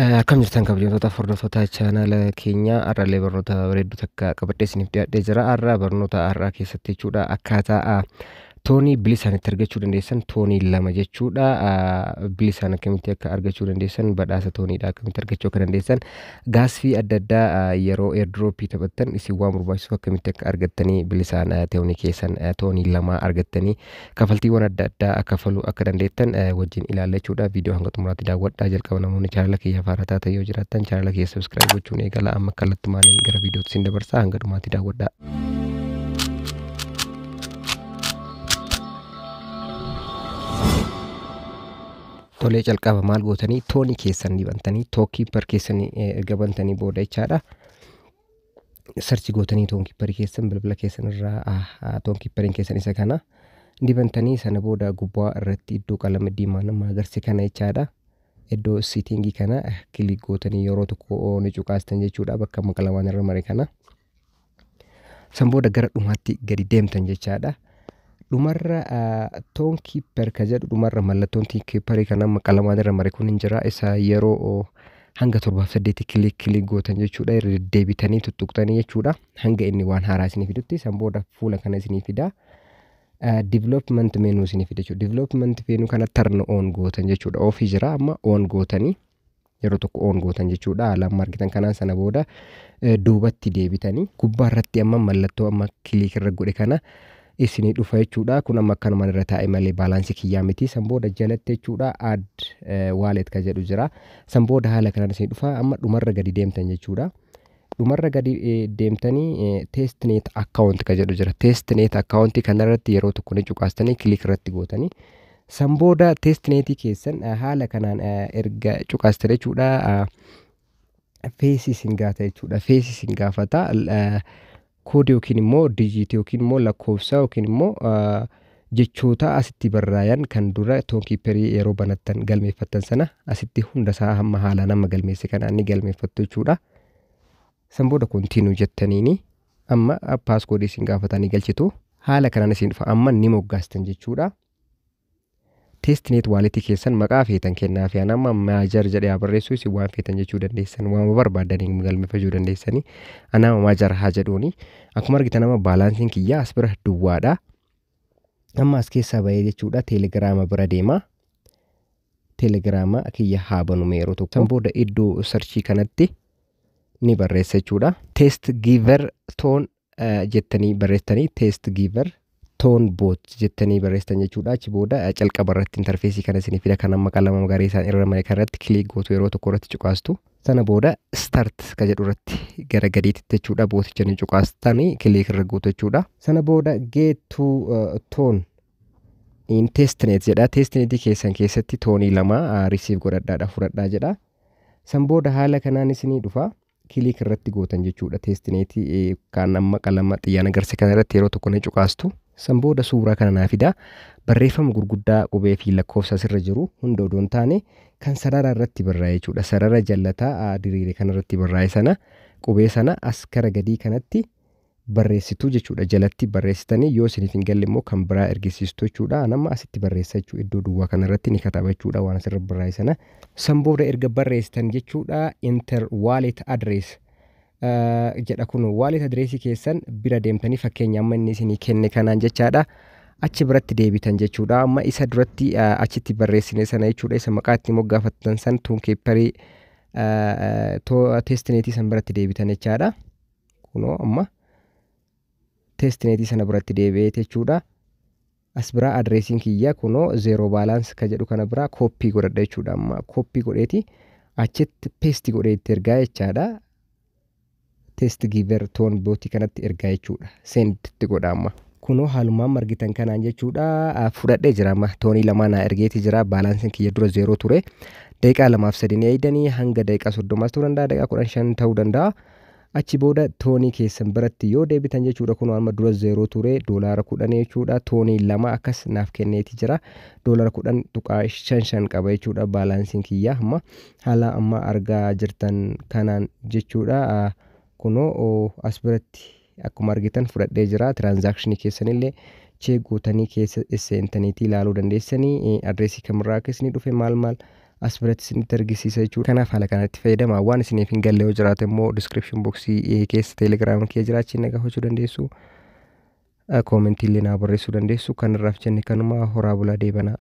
Akkam jirtan kabajamtoota hordoftoota chaanaala keenyaa? Har'allee barnoota bareedduu takka qabadhee isiniif dhiyaadhee jira. Har'a barnoota har'aa keessatti jechuudha, akkaataa toonii bilisaan itti argachuu dandeessan, toonii lama jechuudha. Bilisaan akkamitti akka argachuu dandeessan, badhaasa tooniidha akkamitti argachuu akka dandeessan, gas fee adda addaa yeroo airdroppii taphattan isin waan barbaachisuuf akkamitti akka argattanii bilisaan toonii keessan toonii lama argattanii kafaltiiwwan adda addaa kafaluu akka dandeettan wajjin ilaalla jechuudha. Viidiyoo hanga xumuraatti daawwadhaa. Jalqaba namoonni chaanala kiyya haaraa taatan yoo jiraattan, chaanala kiyya subscribe gochuun eegala. Amma kallattumaaniin gara viidiyootti isin dabarsaa, hanga dhumaatti daawwadhaa. Tolee, calqaba maal gootanii? Toonii keessan dibantanii, Tonkeeper keessanii erga bantanii booda jechaadha. Search gootanii Tonkeeperii keessan bilbila keessan irraa, Tonkeeperiin keessan isa kana dibantanii, sana booda gubbaa irratti iddoo qalama diimaa nama agarsi kana jechaadha. Iddoo settingii kana click gootanii yeroo tokko ni cuqaastan jechuudha, bakka maqalamaan irra mare kana. San booda gara dhumaatti gadi deemtan jechaadha. Dhumarra Tonkeeper ka jedhu, dhumarra mallattoon Tonkeeperii kana maqalamaan irra mare kun hin jira. Isa yeroo hanga torbaaf saddeeti click click gootan jechuudha, irra deddeebitanii tuttuqxanii jechuudha, hanga inni waan haaraa isinii fidutti. San booda fuula kana isinii fida. Development menu isinii fida jechuudha. Development menu kana turn on gootan jechuudha. Offii jira, amma on gootanii yeroo tokko on gootan jechuudha. Haala amma argitan kanaan. Sana booda duubatti deebitanii gubbaa irratti amma mallattoo amma click irra godhe kana isinii dhufa jechuudha. Kun amma akkanumaan irra taa'e malee balancii kiyyaa miti. San booda jalatti jechuudha, add wallet ka jedhu jira. San booda haala kanaan isinii dhufa. Amma dhumarra gadi deemtan jechuudha. Dhumarra gadi deemtanii testnet account ka jedhu jira. Testnet account kanarratti yeroo tokko ni cuqaastanii click irratti gootanii. San booda testnetii keessan haala kanaan erga cuqaastan jechuudha. Feesii isin gaafata jechuudha. Feesii isin gaafata. Koodii yookiin immoo dijiitii yookiin immoo lakkoofsa yookiin immoo jechoota asitti barraayan kan dura Tonkeeperii yeroo banattan galmeeffattan sana asitti hunda isaa hamma haalaan amma galmeesse kanaan ni galmeeffattu jechuudha. San booda continue jettaniini amma passcodeii isin gaafatanii galchitu. Haala kanaan isin dhufa, amma ni moggaastan jechuudha. Testnet walletii keessan maqaa feetan kennaa fi amma maajar jedhee haa barreessu, isin waan feetan jechuu dandeessan, waan barbaadaniin galmeeffachuu dandeessanii. Anaa maajar haa jedhuuni. Akkuma argitan amma balanceiin kiyyaa as bira duwwaadha. Amma as keessaa bahee jechuudha, Telegiraama bira deema. Telegiraama kiyya haa banume yeroo tokko. San booda iddoo searchii kanatti ni barreessa jechuudha. Test giver TON jettanii barreessitanii, test giver TON bot jettanii barreessitan jechuudha. Achi booda calqaba irratti interfaceii kana isinii fida, kan amma qalama magariisaan irra mare kanarratti click gootu, yeroo tokko irratti cuqaastu. Sana booda start ka jedhu irratti gara gadiitti jechuudha, boticha ni cuqaastanii click irra gootu jechuudha. Sana booda get two TON in testnet jedha. Testnetii keessan keessatti toonii lama receive godhadhaadha, fudhadhaa jedha. San booda haala kanaan isinii dhufa. Click irratti gootan jechuudha. Testnetii kan amma qalama xiyyaan agarsiise kana irratti yeroo tokko ni cuqaastu. San booda suuraa kana naa fida. Barreeffama gurguddaa qubee fi lakkoofsa asirra jiru hunda odoo hin taane kan sarara irratti barraa'e jechuudha. Sarara jallataa diriire kana irratti barraa'e sana, qubee sana as gara gadii kanatti barreessitu jechuudha. Jalatti barreessitanii, yoo isiniif hin galle immoo kan biraa ergisiistu jechuudha. Nama asitti barreessa jechuudha. Iddoo duwwaa kanarratti ni kataba jechuudha, waan asirra barraa'e sana. San booda erga barreessitan jechuudha, enter wallet address jedha. Kun wallet addressii keessan bira deemtanii, fakkeenya amma inni isinii kenne kanaan jechaadha. Achi biratti deebitan jechuudha. Amma isa duratti achitti barreessine sana jechuudha. Isa maqaa itti moggaafattan san, Tonkeeperii testnetii san biratti deebitan jechaadha. Kunoo amma testnetii sana biratti deebi'ee jechuudha. As biraa addressiin kiyya kunoo zero balance ka jedhu kana biraa copy godhadha jechuudha. Amma copy godheeti achitti paste godhee itti ergaa jechaadha. Test giver TON botii kanatti ergaa jechuudha. Send itti godha amma. Kunoo haalumaan argitan kanaan jechuudha. Fudhadhee jira, amma toonii lamaa naa ergeeti jira. Balanceiin kiyya dura zero ture. Daqiiqaa lamaaf sadii ni eeydanii, hanga daqiiqaa 30s ta'uu danda'a, daqiiqaa 15 ta'uu danda'a. Achi booda toonii keessan biratti yoo deebitan jechuudha, kunoo amma dura zero ture, $10 jechuudha. Toonii lama akkas naaf kenneeti jira. $10.55 qaba jechuudha balanceiin kiyya amma haala amma argaa jirtan kanaan jechuudha. Kunoo as biratti akkuma argitan fudhadhee jira. Transactionii keessanillee check gootanii keessa seentaniitii ilaaluu dandeessanii, addressii kamirraa akka isinii dhufe maal maal as biratti isinitti argisiisa jechuudha. Kanaaf haala kanatti fayyadama. Waan isiniif hin galle yoo jiraate immoo description boxii keessa Telegiraama kee jiraachiin na gaafachuu dandeessu. Commentii illee naa barreessuu dandeessu. Kanarraaf jenne kanuma, horaa bulaa, deebanaa.